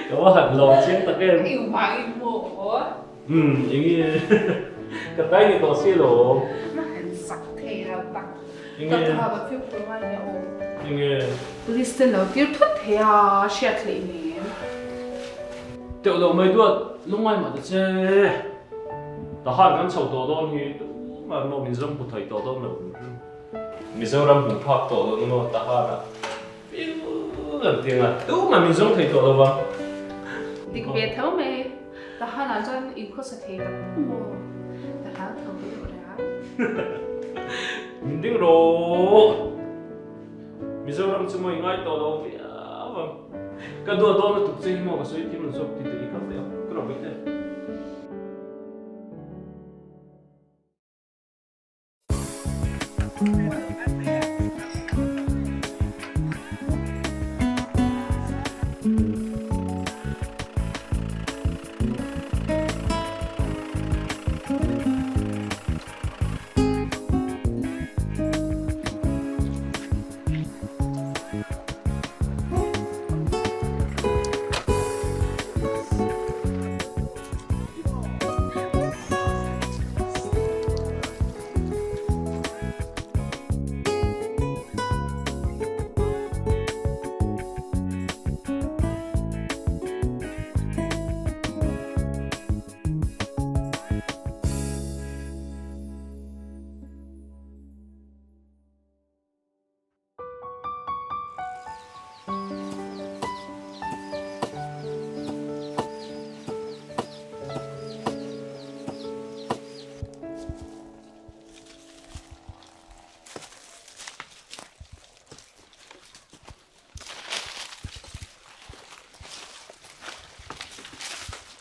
Ka va han lawm chiang tak em. Engvangin maw? Umm enge ka tai ni tawh si lo. Na han sak thei lo tak. Enge? Ka tha ka fimkhur fur ngai nia aw. Enge? Police te lo tir thut thei a hriat hleih nen. Teuh loh mai duat lungngai mah ta che. Tahan kan chho tawh dawn hi tumah maw min zawng hmu thei tawh dawn lo. Mizoram hmu phak tawh lo na maw Tahan ah piu kan ti anga tumah min zawng thei tawh lo va. Dik ve tho mai. Tahan ah chuan in khawsa thei tak tak maw? Ka hlau tho ve deuh reng a. Min ding rawh. Mizoram chu maw i ngai tawh lo viau ang. Ka duat dawn lutuk che hi maw ka sawi thiam lo zawk ti teh i kal teh ang. Ka rawh bawih te.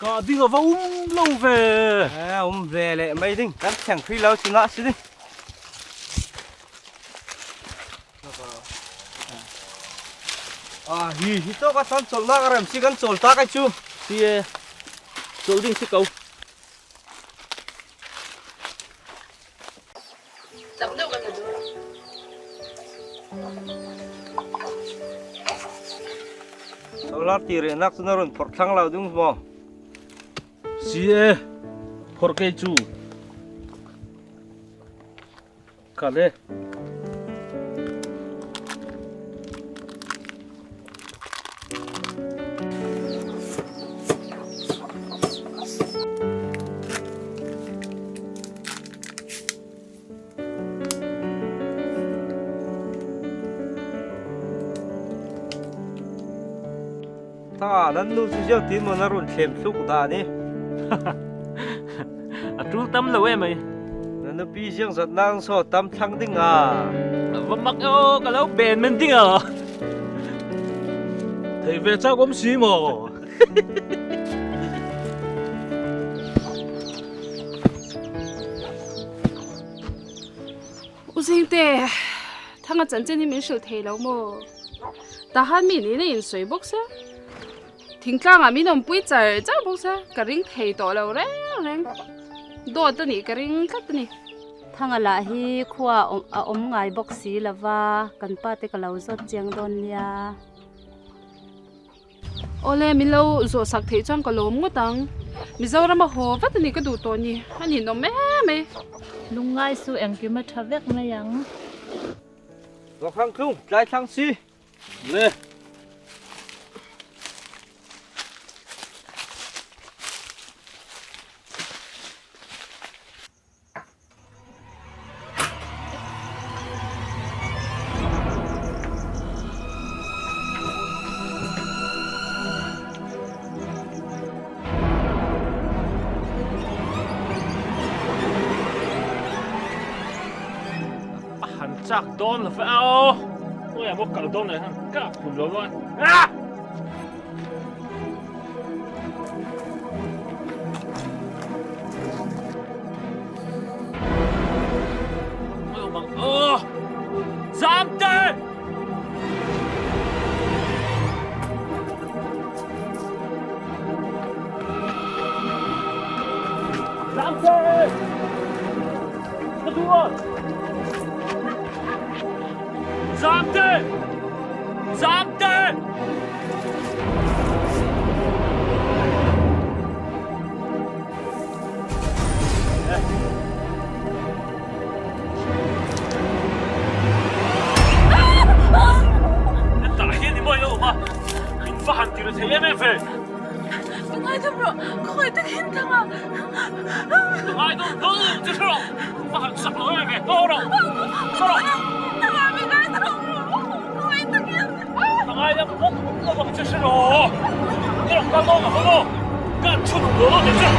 Ka ding a va um lo ve. A um ve leh mai ding. Kan thleng hrih lo chu nah si ding. A hi hi tawk a chuan chawlhnak a rem si kan chawl tak ai chu. Si e. Chawl ding si ko. Tam deuh kan la duh. Solar ti reh nak chu na rawn phawrh thlang lo ding maw? Si e. Phawrh kei chu. Kal e. Ta nan nu chu ziau tin maw na run thlem thluk dan i. A tul tam lo em ai. Na nupi ziang zat nang saw tam thlang ding a. Va mak e aw ka lo ben men ding a. Thei ve chak awm si maw. U Zingte, Thanga chanchin hi min hrilh thei lo maw? Tahan mi niin a insawi bawk sia. Thingtlangah min awmpui char char bawk sia, ka ring thei tawh lo reng reng. Dawt a nih ka ring tlat a ni. Thanga lah hi khua a awm ngai bawk si lo va, kan pa te ka lo zawt chiang dawn nia. Awle, min lo zawh sak theih chuan ka lawm ngawt ang. Mizoram a haw vat a ni ka duh tawh ni, a ninawm em mai. Lungngai su engkim a tha vek mai ang. Vawkhang thlung, tlai thlang si. Le. A han chak dawn lo fe aw. Oi a maw kal dawn leh han kap hun lo a. Ah! Zamte! Zamte! Ka duh a! Zamte! Zamte! thei em em ve. Ka ngaidam rawh, khawi takin ka ngah. Ka ngaidam dawn lo che hre rawh, va han sak lo em em ve, haw rawh, haw rawh. Ka ngah min ngaidam rawh, khawi takin. Ka ngaidam dawn lo ang che hre rawh, ka rawn kal dawn ang maw, ka chhun lo lo che.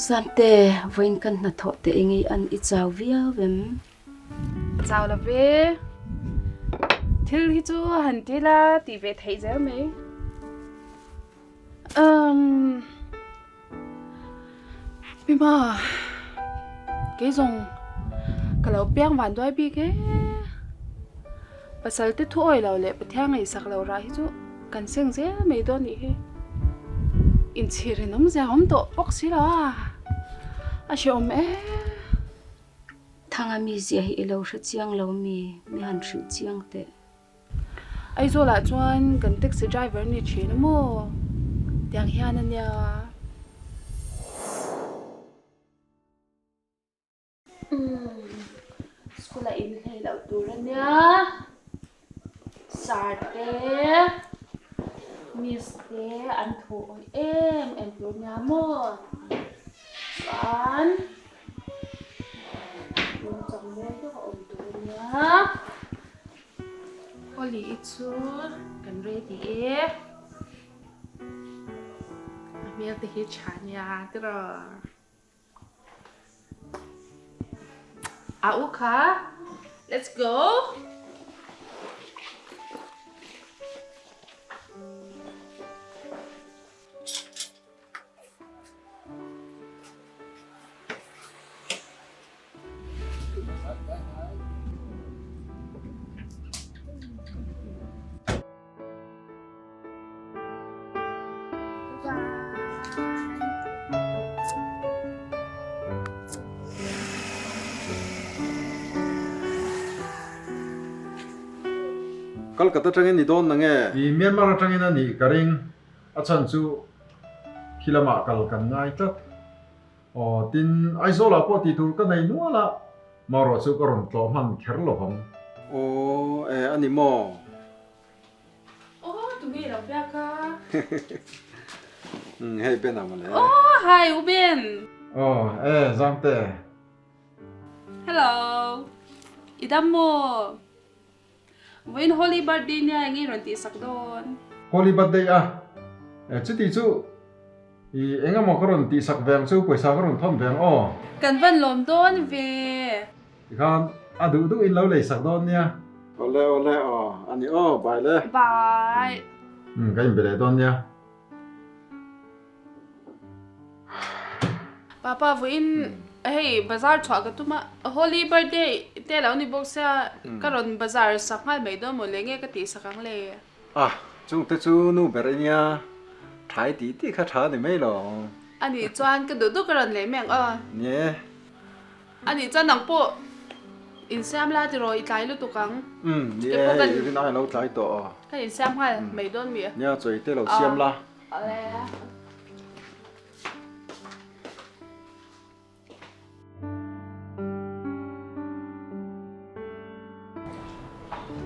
Zamte, vawiin kan hnathawh teh eng i an i chau viau em? Chau lo ve. Thil hi chu han ti la tih ve theih zel mai. Umm. Mima, kei zawng ka lo piang van duai bik e. Pasal te thu awi lo leh Pathian ngaihsak lo rah hi chu kan seng zel mai dawn nih hi. Inchhir in awm zia awm tawh bawk si lo a, a hrehawm e. Thanga mizia hi i lo hre chiang lo mi, mi han hrilh chiang teh. Aizawl ah chuan kan taxi driver ni thin a maw? Tiang hian a nia. School ah in hlei loh tur a nia. Sir te, Miss te an thu awih em em tur a nia maw? Chuan nungchang mawi deuh a awm tur a nia. Holly i chu kan ready e. A hmel te hi tha nia tiraw. A u kha let's go. Kolkata atangin ni dawn nange? I Myanmar atangin a nih ka ring. A chhan chu khi lamah kal kan ngai tlat. Aw, tin, Aizawlah pawh tih tur ka nei nual a, marawh chu ka rawn tlawh hman kher lo vang. Aw, e, a ni maw? Aw, tunge i lo biak a? Umm, hei Ben a mawle. Aw, hi U Ben. Aw, e, Zamte. Hello, i dam maw? Vawiin Holy Birthday nia eng i rawn tihsak dawn? Holy Birthday a? E, chuti chu i eng emaw ka rawn tihsak ve ang chu, pawisa ka rawn thawn ve ang aw. Kan van lawm dawn ve. Tikhan a duh duh in lo leisak dawn nia. Awle awle aw, a ni aw, bye le. Bye. Umm, ka inbe leh dawn nia. Papa vawiin hei bazar chhuah ka tum a, Holy birthday te lo ni bawk sia ka rawn bazar sak nghal mai dawn maw le nge ka tih sak ang le. Ah chung te chu nu ber i nia, thai tih tih kha tha ni mai lo. A nih chuan ka duh duh ka rawn leh mai ang aw. Ni e. A nih chuan nang pawh insiam la tiraw i tlai lutuk ang. Umm ni e hei rin ai lo tlai tawh aw. Ka insiam nghal mai dawn mi. Nia chawi te lo siam la.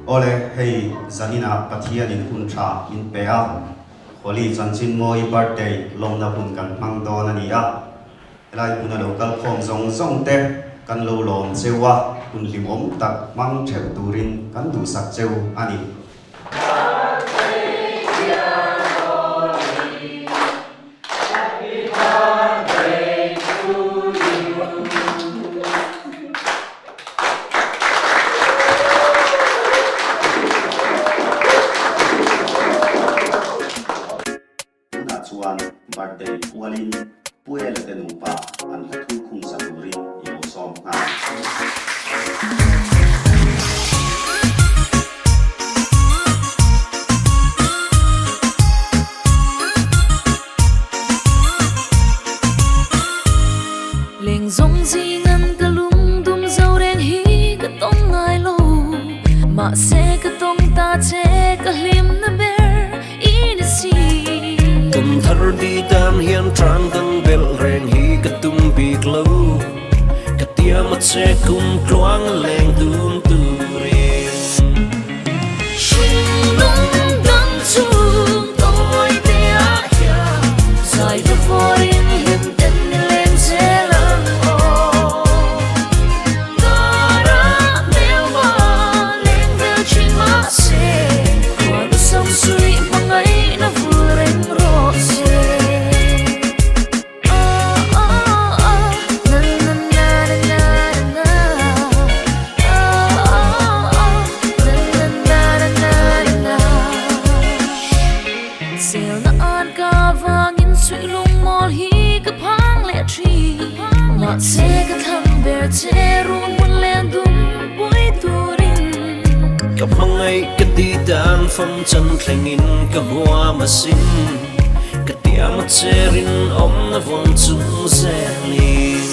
Awle, hei zaninah Pathianin hun tha min pe a, Holi chanchin mawi birthday lawmna hun kan hmang dawn a ni a, helai hmuna lo kal khawm zawng zawng te kan lo lawm cheu a, hun hlimawm tak hmang theuh turin kan duhsak cheu a ni. Birthday pualin Pu Ela te nupa an hla thu khung sa turin i lo sawm nghal ang che. Leng zawng zingan ka lungdum zo reng hi ka tawng ngai lo mahse ka tawng ta che ka hlimna ber i ni si. Kum thar di tan hian trang dang belh reng hi ka tum bik lo ka tiam a che kum tluang a leng dun turin. Ka hmangaih ka ti tan fam chan thlengin ka huam asin Ka tiam a che rinawmna vawng chung zelin.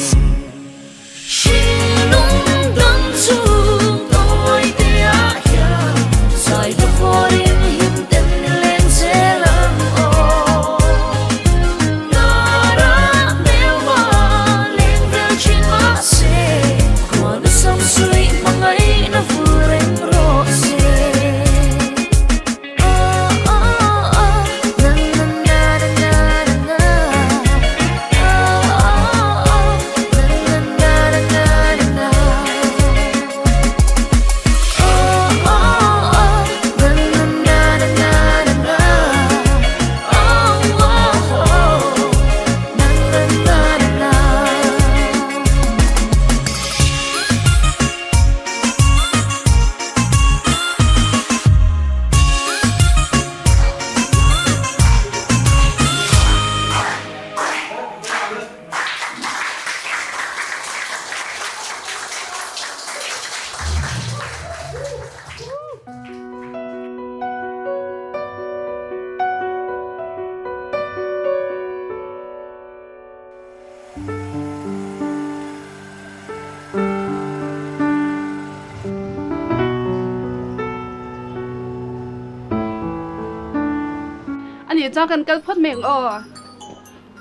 Ani chuan kan kal phawt mai ang aw.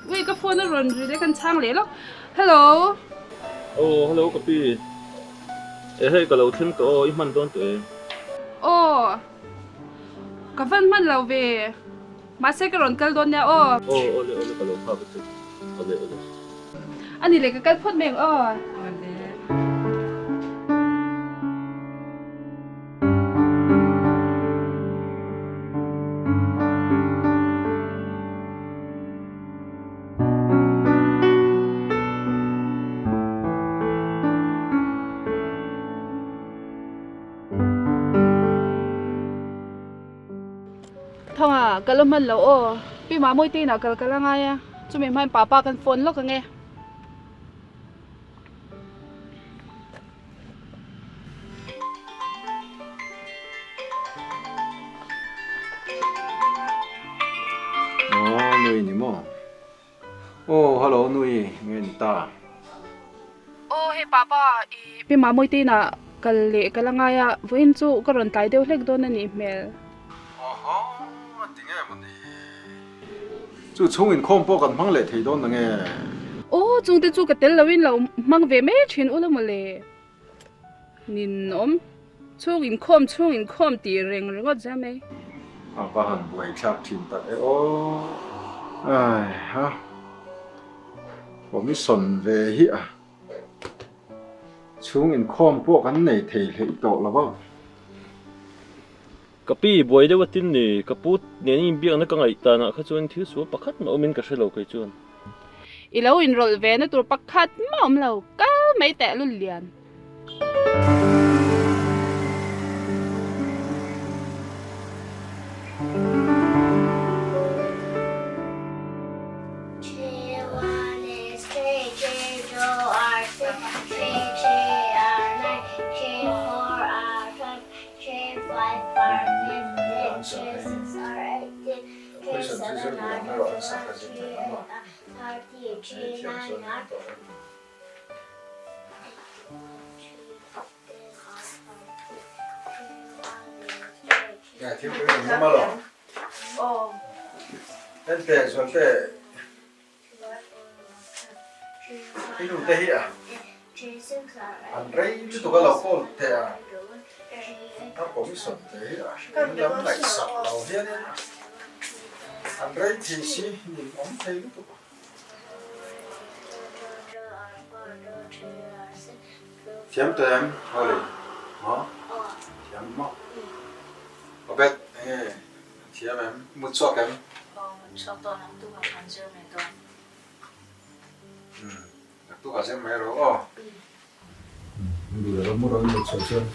Ui ka phone a rawn ri leh kan chhang leh lawk. Hello. Aw hello ka pi. E hei ka lo thleng tawh aw i hman dawn tawh e. Aw ka van hman lo ve. Mahse ka rawn kal dawn nia aw. Aw awle awle ka lo nghak a che. Awle awle. Ani le ka kal phawt mai ang aw. Awle. Thawngah ka la hman lo aw. Pi Mamawii te inah kal ka la ngai a, chumi hmain papa kan phone lawk ang e. Aw nui ni maw? Aw hello nui nge ni ta? Aw hei papa i Pi Mamawii te inah kal leh ka la ngai a, vawiin chu ka rawn tlai deuh hlek dawn a nih hmel. Awhaw ti nge maw ni? Chu chhung inkhawm pawh kan hmang leh thei dawn nange? Aw chungte chu ka tel loin lo hmang ve mai thin ula mawle. Ninawm. Chhung inkhawm chhung inkhawm tih reng ringawt zia mai. A va han buaithlak thin tak e aw. Ai ha. Commission ve hi a. Chhung inkhawm pawh kan nei thei hleih tawh lo va. Ka pi buai deuh a tin ni, ka pu nen inbiakna ka ngaih tanah kha chuan thil sual pakhat mah awmin ka hre lo kei chuan. I lo inrawlh ve na tur pakhat mah awm lo, kal mai teh lul lian. I nu te hi a an rei lutuk a lo call teh a, a commission te hi a in lam ngaihsak lo hianin an rei thei si nin awm thei lutuk a. Thiam tawh em Holly? Maw? Thiam maw? Obed enge thiam em? Mut chhuak em? Aw mut chhuak tawh nang tu ah khan zir mai dawn. Umm naktuk ah zir mai rawh aw. Umm duh leh mu rawh in mut chhuah chuan.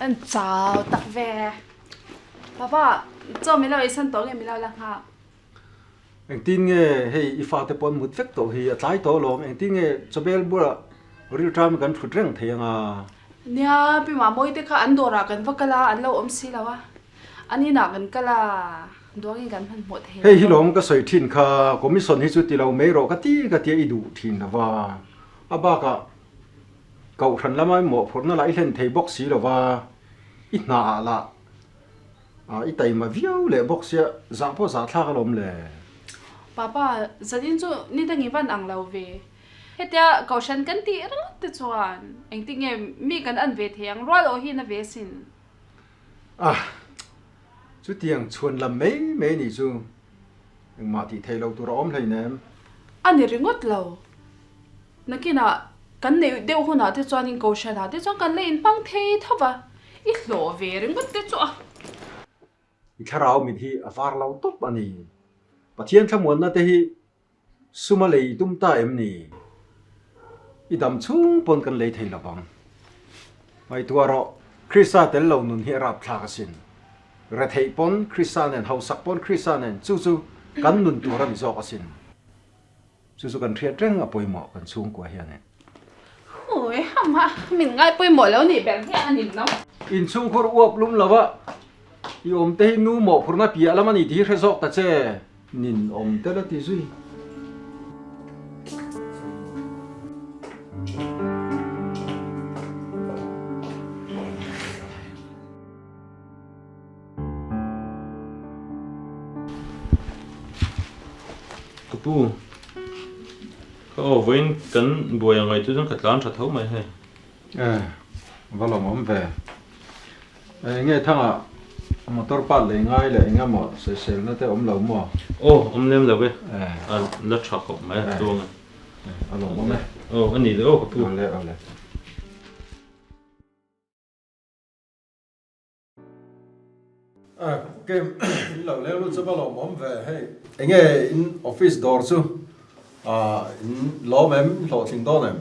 An chau tak ve. Papa, chaw min lo ei san tawh nge min lo la nghak? Engtin nge hei i fate pawh an mut vek tawh hi a tlai tawh alawm, engtin nge chawbel bulah rilṭam kan ṭhut reng thei anga? Nia, Pi Mamawii te kha an dawrah kan va kal a, an lo awm si lo a, an inah kan kal a, duangin kan hmanhmawh thei lo. Hei hi lawm ka sawi ṭhin kha, commission hi chu ti lo mai rawh ka ti ka tia i duh ṭhin lo va, a bakah kohhran lama i mawhphurhna lah i hlen thei bawk si lo va, i hnaah lah A, i taima viau leh bawk sia, zah pawh zah thlak alawm le. Papa, zanin chu ni dang i van ang lo ve. Hetia kohhran kan tih ringawt te chuan engtin nge mi kan an ve thei ang rual awh hi na ve sin. A, chutiang chhuan lam mai mai nih chu engmah tih theih loh tur a awm hleinem. A ni ringawt lo. Nakinah kan neih deuh hunah te chuanin kohhranah te chuan kan la inhmang thei tho va, i hlawh ve ringawt te chu a. I thlarau mit hi a var lo tawp a ni. Pathian thlamuanna te hi suma lei i tum ta em ni? I dam chhung pawn kan lei thei lo vang. Ngaihtuah rawh, Krista tel lo nun hi a rapthlak asin. Retheih pawn Krista nen, hausak pawn Krista nen, chu chu kan nun tur a ni zawk asin. Chu chu kan hriat reng a pawimawh kan chhungkua hian e. Hui hama min ngai pawimawh lo nih ber hian a nin lo. In chhungkhur uap lum lo a, i awm te hi nu mawhphurhna piah lam a ni tih hi hre zawk ta che. Nin awm tel a ti zui. Ka pu, ka aw vawiin kan buai ang ngaih chu chuan ka tlan tha tho mai hei. E, va lawmawm ve. Eng nge thangah motor part lei ngai leh eng emaw sawiselna te awm lo maw? Aw, awm lem lo e. A la tha khawp mai a tuang e. A lawmawm e. Aw, a ni le aw ka pu. Awle, awle. Kem in lo leng lut chu va lawmawm ve hei. Enge in office dawr chu in lawm em hlawhtling dawn em?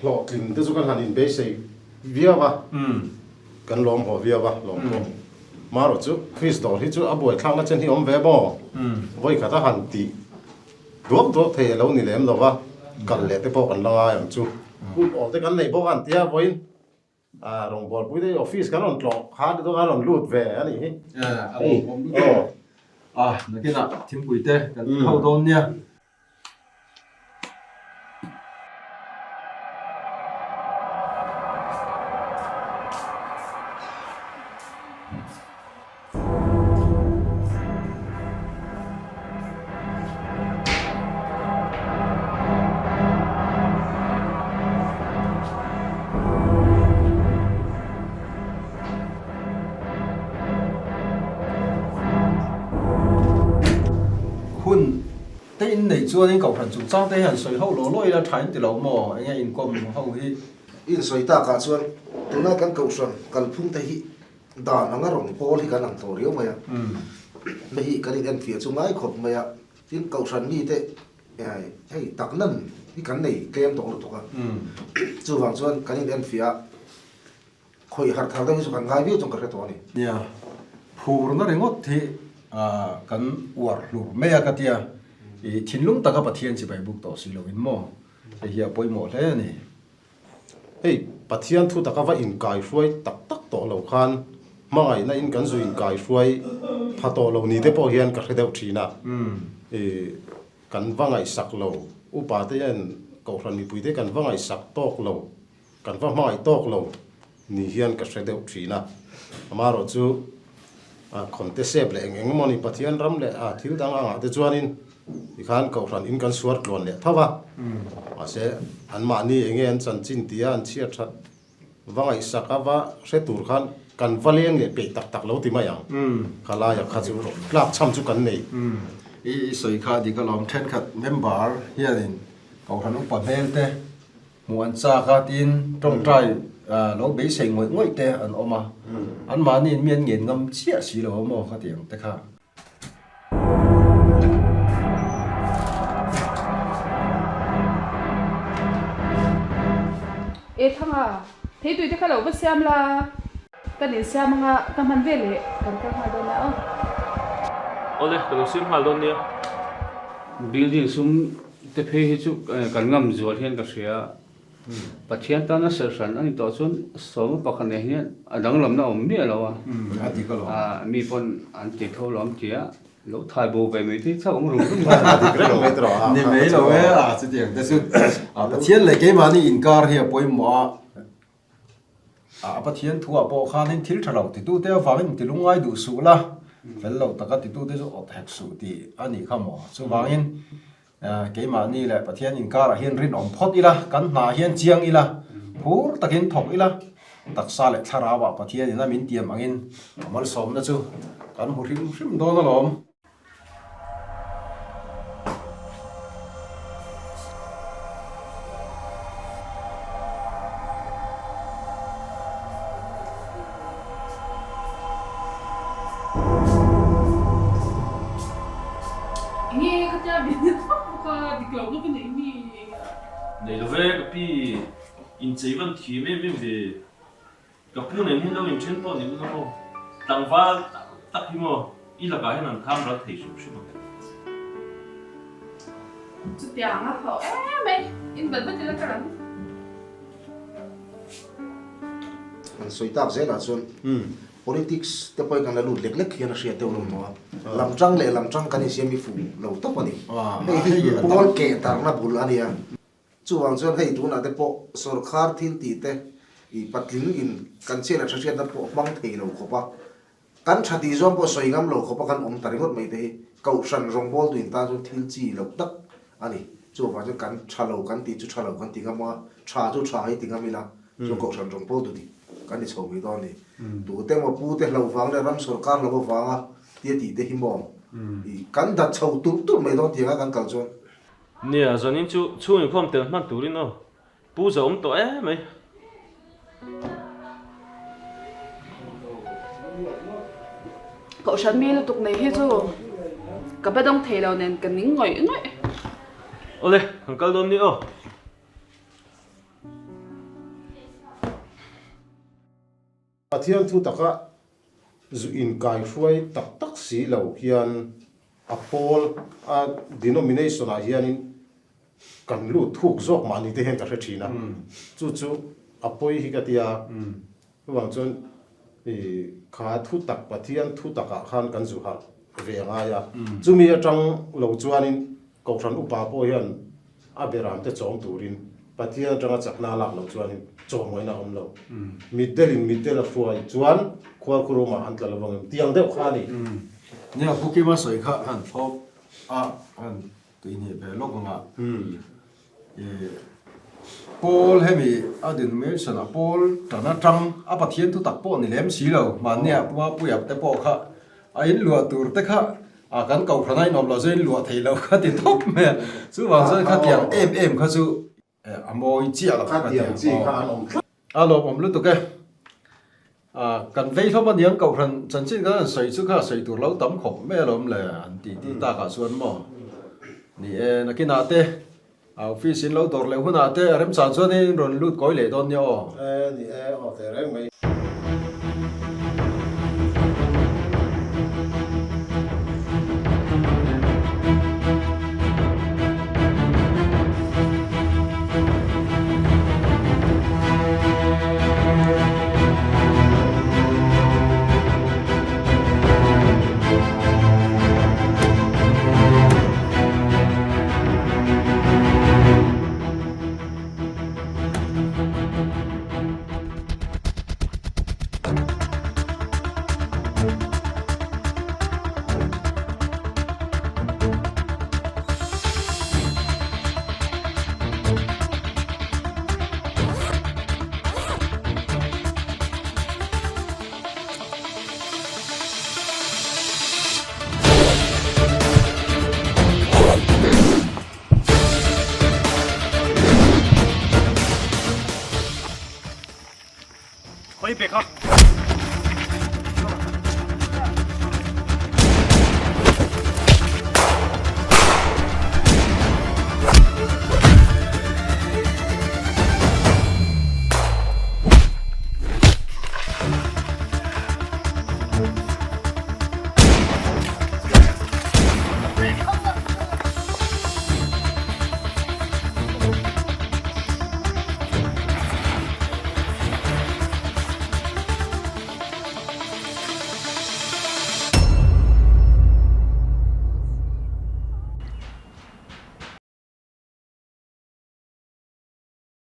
Hlawhtling te chu kan han inbeisei viau a, kan lawm haw viau a, lawm pawh. Marawh chu office dawr hi chu a buaithlakna chen hi awm ve maw? Vawikhat a han tih. Duak duak thei a lo ni lem lo va, kal leh te pawh kan la ngai ang chu. Hun awl te kan nei bawk a an tia vawiin rawngbawlpui te office kan rawn tlawh kha te chu a rawn lut ve a nih hi. A lawmawm lutuk a, nakinah thingpui te kan ho dawn nia. Hun te in neih chuanin kohhran chungchang te hi han sawi ho law law ila tha in ti lo maw? Enge inkawm ho hi? I insawi takah chuan tuna kan kohhran kalphung te hi Dan anga rawn pawl hi kan ang tawh riau mai a, hei hi kan in enfiah chu ngai khawp mai a, tin kohhran mite hei tak nan hi kan nei tlem tawh lutuk a, chuvang chuan kan in enfiah a, khawih harh thar deuh hi chu kan ngai viau chuan ka hre tawh a ni. Nia, phurna ringawt hi kan uar hlur mai a ka tia, i thinlung taka Pathian chibai buk tawh si loin maw, hei hi a pawimawh hle a ni. Hei, Pathian thu taka va inkaihruai tak tak tawh lo khan hmangaihna in kan zu inkaihruai pha tawh lo ni te pawh hian ka hre deuh thin a. I kan va ngaihsak lo, upa te hian Kohhran mipui te kan va ngaihsak tawk lo, kan va hmangaih tawk lo ni hian ka hre deuh thin a. Amaherawhchu Khawnte sep leh eng eng emaw ni Pathian ram leh a thil dang angah te chuanin tikhan Kohhran in kan suar tluan leh tho va. Mahse anmahni eng nge an chanchin tia an chhiat that va ngaihsak a va hre tur khan kan va leng leh peih tak tak lo ti mai ang. Kha laia kha chu tlak chham chu kan nei. I sawi kha dik alawm thenkhat member hianin Kohhran upa hmel te Hmuh an chak a tiin tawngtai lo beisei ngawih ngawih te an awm a, anmahniin mi an ngen ngam chiah si lo a maw ka ti ang te kha. E Thanga, theitui te kha lo va siam la, kan insiam anga ka hman ve leh kan kal nghal dawn nia aw. Awle, ka lo siam nghal dawn nia. Building sum Te phei hi chu kan ngam zual hian ka hria. Pathian tana serhran a ni tawh chuan sawma pakhat nen hian a danglamna a awm miah lo a. A dik alawm. Mi pawn an ti tho lo am ti a, lo thai bo ve mai te hi chauh awm rum rum a. A dik reng mai tawh a. Ni mai lo e, a chutiang te chu. Pathian leh keimahni inkar hi a pawimawh a. A Pathian thuah pawh khanin thil tha lo titute avangin inti lungngai duh suh la, fel lo taka titute chu awt hek suh tih a nih kha maw? Chuvangin keimahni leh Pathian inkarah hian rinawm phawt ila, kan hnah hian chiang ila, phur takin thawk ila, taksa leh thlarauah Pathianin a min tiam angin a malsawmna chu kan hmu hrim hrim dawn alawm. Enge ka tia ve ni vak bawk a, dik lo na ka nei mi? Nei lo ve ka pi, inchei van thiam em em ve. Ka pu nen hian lo inthen pawh ni ula maw? Tlangval tak tak hi maw i lakah hian an kham ral thei hrim hrim ang. Chutiang a hlawh em mai, in bat bat ila ka rang. An sawi tak zelah chuan politics te pawh hi kan la lut lek lek hian a hriat deuh lo tawh a, lam tang leh lam tang kan insiam hi fuh lo tawp a ni. Hei hi pawl keh tarna bul a nia. Chuvang chuan hei tunah te pawh sorkar thil tih te i patling in kan chhiat leh tha hriatna pawh hmang thei lo khawp a, kan tha tih zawng pawh sawi ngam lo khawp a kan awm ta ringawt mai te hi Kohhran rawngbawltu in tan chuan thil chi lo tak a ni. Chuvang chuan kan tha lo kan tih chu tha lo kan ti ngam a, tha chu tha hi ti ngam ila chuan Kohhran rawngbawltu dik kan ni chho mai dawn a ni. Tute emaw pute hlo vang leh ram sorkar hlo avanga tia tih te hi maw i kan dat chho tulh tulh mai dawn tiang a kan kal chuan. Nia, zanin chu chhung inkhawm tel hman turin aw Pu za awm tawh em mai. Kohhran mi lutuk nei hi chu ka be dawng thei lo nen ka ning ngawih ngawih. Awle, kan kal dawn ni aw. Pathian thu taka zu inkaihruai tak tak si lo hian. a pawl a denomination ah hianin kan lut thuk zawk mahni te hian ka hre thin a, chu chu a pawi hi ka ti a, chuvang chuan ih kha thu tak Pathian thu takah khan kan zu harh ve a ngai a, chumi atang lo chuanin Kohhran upa pawh hian a beram te chawm turin Pathian atanga chakna a lak loh chuanin chawmawina a awm lo. Mitdelin mitdel a hruai chuan khualkhurumah an tla lo vang em? Tiang deuh kha a ni. Nia, Pu Kima sawi kha han thlawp a, han tuihnih ve lawk ang a. Paul hemi a denomination ah Paul tan atang a Pathian thu tak pawh ni lem si lo, mahnia Pu Mapuia te pawh kha a inluah tur te kha a kan kohhran a inawm loh chu a inluah thei lo kha ti tawp mai a, chuvang chuan khatiang em em kha chu a mawi chiah lo ka ti ang. A lawmawm lutuk e. Kan vei hlawm aniang kohhran chanchin kan han sawi chu kha sawi tur lo tam khawp mai alawm le an ti tih takah chuan maw ni e nakinah te office in lo dawr leh hunah te a remchang chuan in rawn lut kawi leh dawn nia aw. Ni e aw teh reng mai.